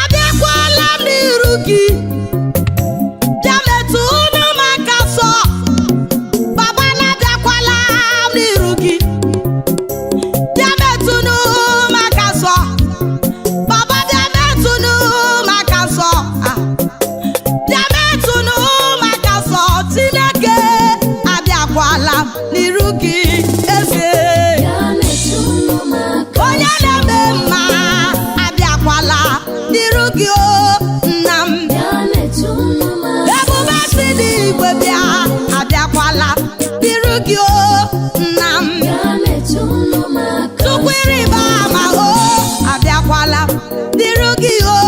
Abịakwala m n'iru gị, bịa metụ unu m aka sọ. Baba, na-abịakwala m n'iru gị, bịa metụnụ m aka sọ. Baba, bịa metụnụ m aka sọ. Ah. Bịa metụnụ m aka sọ. Chineke, abịakwala m n'iru gị, eze. Bịa metụnụ m aka. Onye na-eme mma, abịakwala n'iru gị, o nna m. Bịa metụnụ m aka. Ebube si n'igwe bịa, abịakwala n'iru gị, o nna m. Bịa metụnụ m aka. Tupu ịrịba ama, o abịakwala n'iru gị, o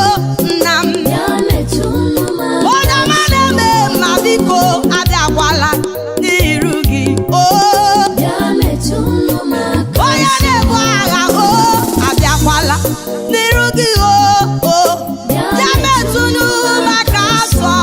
nna m. Bịa metụnụ m aka. Onye ọma na-eme mma, biko abịakwala n'iru gị, o. Bịa metụnụ m aka. Onye na-ebu agha, o abịakwala n'iru gị, o o bịa metụnụ m aka sọ.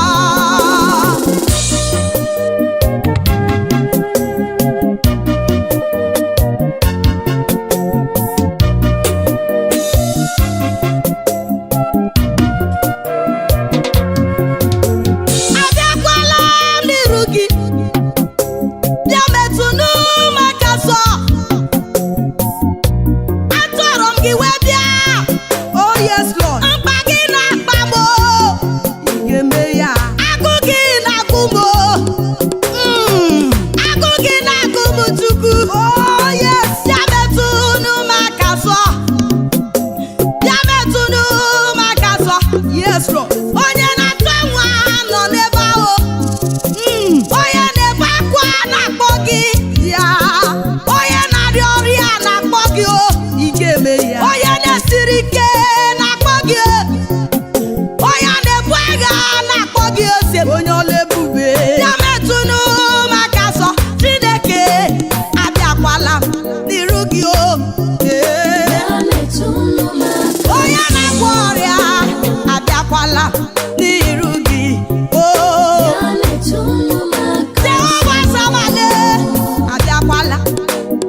Abịakwala m n'iru gị, bịa metụnụ m aka sọ. Atọrọ m gị wee bịa. Oh yes, Lord. Mkpa gị na-akpa m o. Ị ga-eme ya. Agụ gị na-agụ m o. Agụ gị na-agụ m, Chukwu. Oh yes. Bịa metụnụ m aka sọ. Bịa metụnụ m aka sọ. Yes, Lord. Onye na-atụ nwa nọ n'ebe ahụ. Onye na-ebe akwa na-akpọ gị. Ya. Onye na-arịa ọrịa na-akpọ gị o. Ị ga-eme ya. Onye na-esiri ike na-akpọ gị o. Onye na-ebu agha na-akpọ gị ose. Onye ọla ebube. Bịa metụnụ m aka sọ. Chineke, abịakwala m n'iru gị, o. Ee. Bịa metụnụ m aka. Onye na-agwọ ọrịa, abịakwala m n'iru gị, o. Bịa metụnụ m aka. Jehova Samale, abịakwala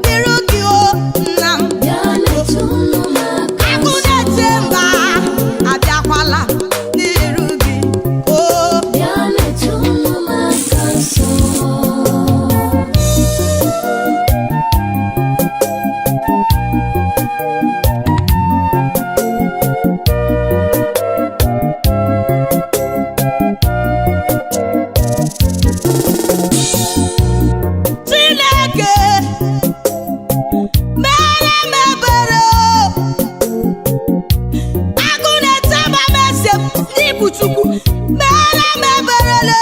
n'iru gị, o nna m. Bịa metụnụ m aka. Agụ na-eche mba, abịakwala n'iru gị, o. Bịa metụnụ m aka nsọ. Chineke, mere m ebere o. Agụ na-eche mba m, ese m n'ịbụ Chukwu, mere m eberele.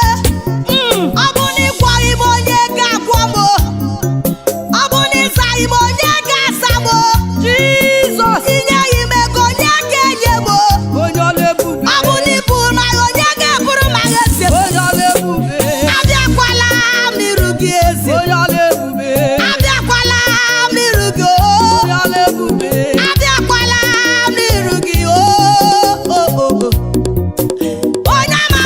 Ọ bụ na ịgwọghị m, onye ga-agwọ m o? Ọ bụ na ịzaghị m, onye ga-asa m o? Jesus. Inyeghị m ego, onye ga-enye m o? Onye ọla ebube. Ọ bụ na ịbụrụ m agha, onye ga-eburu m agha, eze m? Onye ọla ebube. Abịakwala m n'iru gị, eze. Onye ọla ebube. Abịakwala m n'iru gị, o. Onye ọla ebube. Abịakwala m n'iru gị, o o o o. Onye ama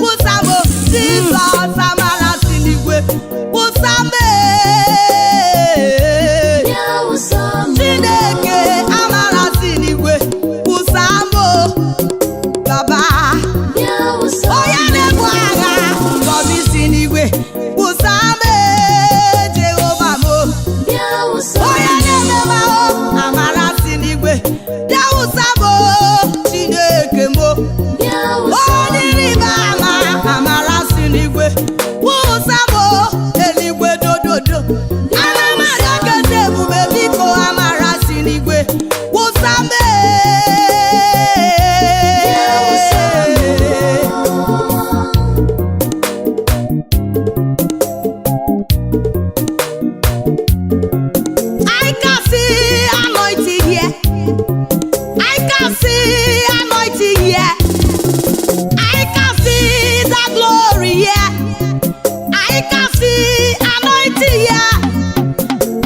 Wụsa m o. Jizọs, amara si n'igwe wụsa m ee. Bịa wụsa m. Chineke, amara si n'igwe wụsa m o. Baba. Bịa wụsa m. Onye na-ebu agha, ngọzi si n'igwe wụsa m ee, Jehova m o. Bịa wụsa m. Onye na-eme m ahụ, amara si n'igwe bịa wụsa m o, Chineke m o. Bịa wụsa m. Onye ịrịba ama, amara si n'igwe wụsa m o, eluigwe dododo. Ana m arịọ gị, eze ebube, biko, amara si n'igwe wụsa m ee. I can see anointing here. I can see anointing here. I can see the glory here. I can see anointing here.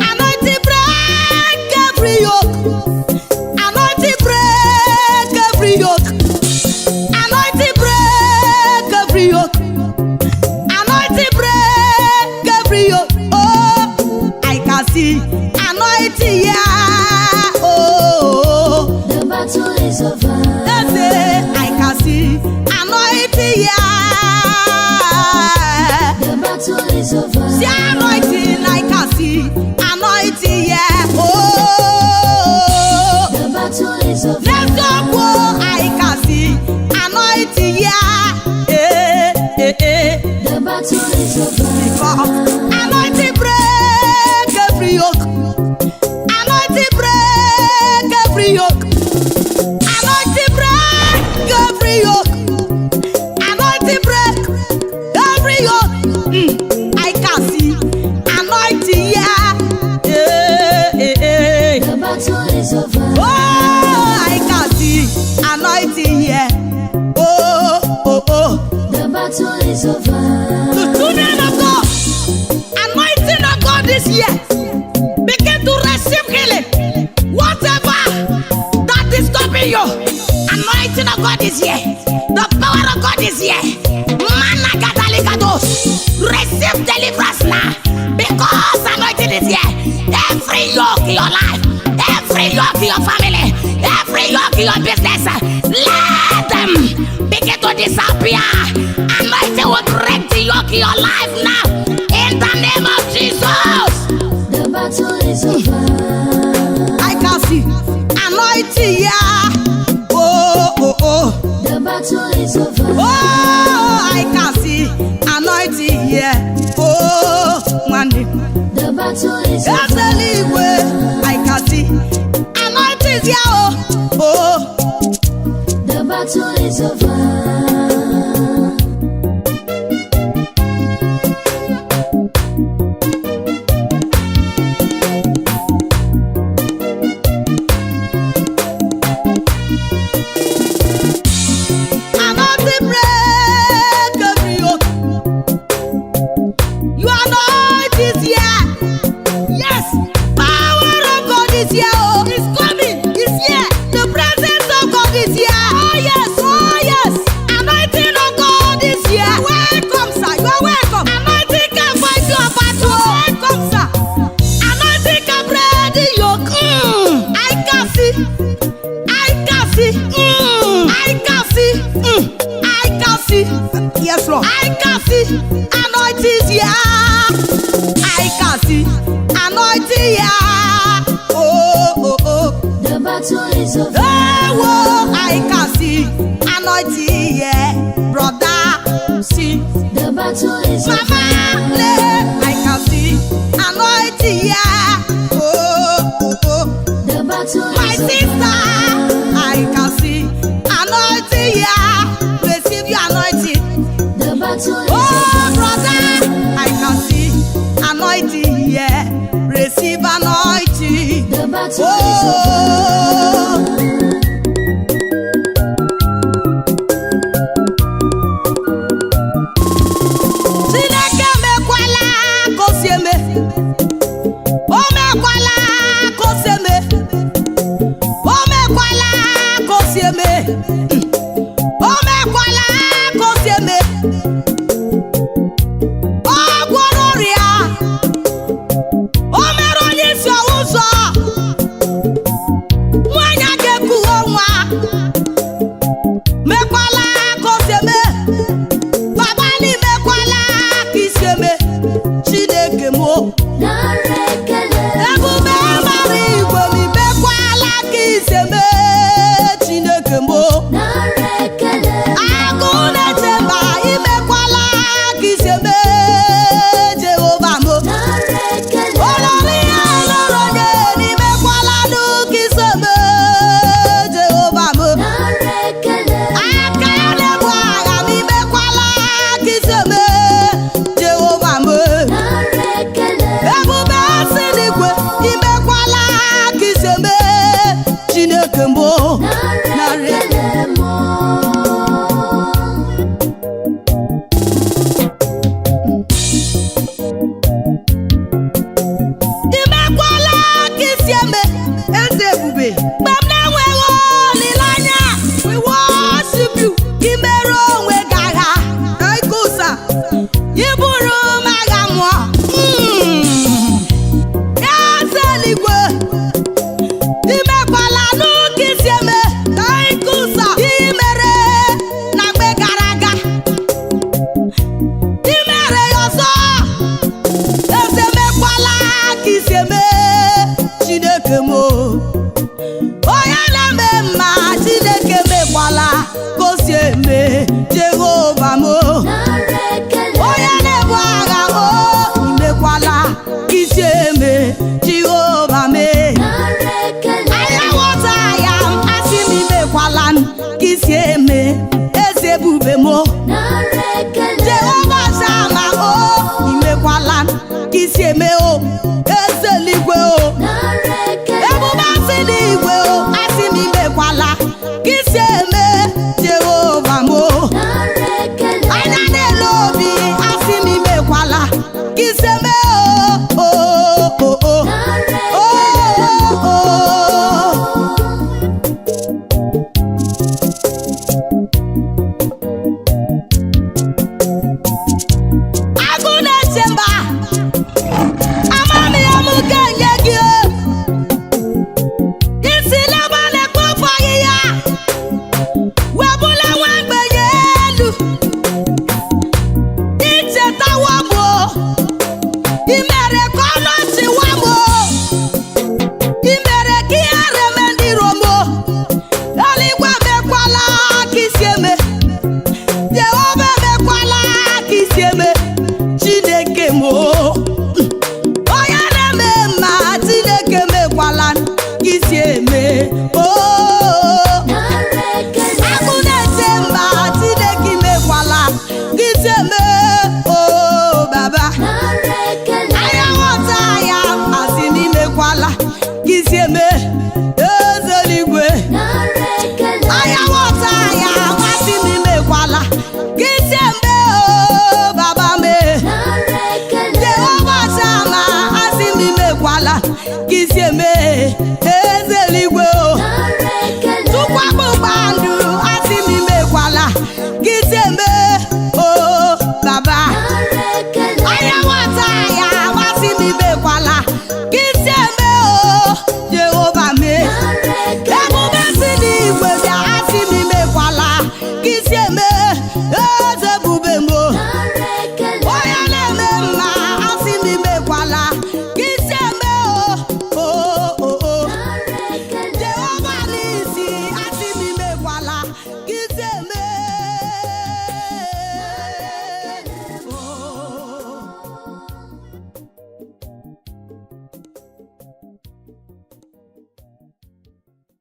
Anointing break every yoke. Anointing break every yoke. Anointing break every yoke. Anointing break every yoke. Oh, I can see anointing here. Oh, The battle is over. that's it. I can see anointing here. The battle is over. See anointing, I can see anointing here. Oh, The battle is over. let's go, go. I can see anointing here. Eh, eh, eh. The battle is over. Because anointing break every yoke. Anointing break every yoke. Anointing break every yoke. Anointing break every yoke. I can see anointing here. Eh, eh, eh. The battle is over. Oh, I can see anointing here. Oh, oh, oh. The battle is over. The children of God, anointing of God this year, begin to receive healing. Whatever that is stopping you, anointing of God is here. The power of God is here. Managadaligados. Receive deliverance now because anointing is here. Every yoke in your life, every yoke in your family, every yoke in your business, let them begin to disappear. Anointing will break the yoke in your life now. In the name of Jesus. The battle is over. I can see anointing here. Oh, oh, oh. The battle is over. Oh, I can see anointing here. Oh, one day. The battle is over. Ezeligwe, I can see anointing here. Oh, oh. The battle is over. Anointing break every yoke. You anointing is here. Yes, power of God is here. Oh, it's coming. It's here. The presence of God is here. Oh yes, oh yes. Anointing of God is here. Welcome, sir. You are welcome. Anointing can fight your battle. Welcome, sir. Anointing can break the yoke. I can see. I can see. I can see. I can see. Yes, Lord. I can see. Anointing is here. I can see. Anointing here. Oh, oh, oh. The battle is over. Hey, whoa, I can see. Anointing here. Brother, see. The battle is over. Mama, le, I can see. Anointing here. Oh, oh, oh. The battle My is over. sister, I can see anointing here. Receive your anointing. The battle is Oh, over. brother, I can see anointing here. Receive anointing. The battle is over. Oh. Chineke. Ọ gwọrọ ọrịa, o mere onye isi ụzọ, nwanyị a ga-ekuwe nwa, mekwala ka o si eme. Baba n'imekwala ka isi eme, Chineke m o. Nara ekele. Ebube mara igwe m, imekwala ka isi eme, Chineke m o. Nara ekele. Agụ na-eche mba, imekwala ka isi eme, Jehova m o. Nara ekele. Olori ya lụrụ onye, n'imekwala ka isi eme, Jehova m o. Nara ekele. Aka na-ebu agha m, imekwala ka isi eme, Jehova m o. Nara ekele. Ebube si n'igwe, imekwala ka isi eme, Chineke m o. Nara ekele mụ. Imekwala ka isi eme. Eze ebube. Mgbe m na-enweghị olileanya, We worship you. gị mere onwe gị agha. Thank you, sir. Iburu m agha mmụọ. Eze eluigwe, imekwala n'ụka isi eme. Thank you, sir. Ihe mere na mgbe gara aga, i mere ya ọzọ. Eze, mekwala ka isi eme, Chineke m o. Onye na-eme mma, Chineke, mekwala ka o si eme, Jehova m o. Nara ekele. Onye na-ebu agha o, imekwala ka isi eme, Jehova mee. Nara ekele. Anya ghọta ya, asị m imekwala ka isi eme, eze ebube m o. Nara ekele. Jehova Shama o, imekwala ka isi eme o, eze eluigwe o. Nara ekele. Ebube asị n'igwe o, asị m imekwala ka isi eme, Jehova m o. Nara ekele. Anya na-ele obi, asị m imekwala ka isi eme o, o, o, o. Nara O, ekele. o, o. Agụ na-eche mba, amamihe m ga-enye gị o. Isi n'ebe a na-ekpofu ahịhịa, webula nwa mgbenye elu. Ichetawo m o, i mere ka ọnụ chịwa m o. I mere ka ihere mee ndị iro m o. Eluigwe emekwala ka isi eme. Jehova emekwala ka isi eme, Chineke m o. Onye na-eme mma, Chineke, mekwala ka isi eme o. Nara ekele. Agụ na-eche mba, Chineke, mekwala ka isi eme o, baba. Nara ekele. Anya ghọta ya, asị m imekwala ka isi eme, eze eluigwe. Nara ekele. Anya ghọta ya, asị m imekwala ka isi eme o, baba mee. Nara ekele. Jehova Shama, asị m imekwala ka isi eme, eze eluigwe o. Nara ekele. Tụkwa akpụkpa ndụ, asị m imekwala ka isi eme o, baba. Nara ekele. Anya nwata ya, asị m imekwala ka isi eme o, Jehova mee. Nara ekele. Ebube si n'igwe bịa, asị m imekwala ka isi eme, eze ebube m o. Nara ekele. Onye na-eme mma, asị m imekwala ka isi eme o, o, o, o. Nara ekele. Jehova n'isi, asị m imekwala ka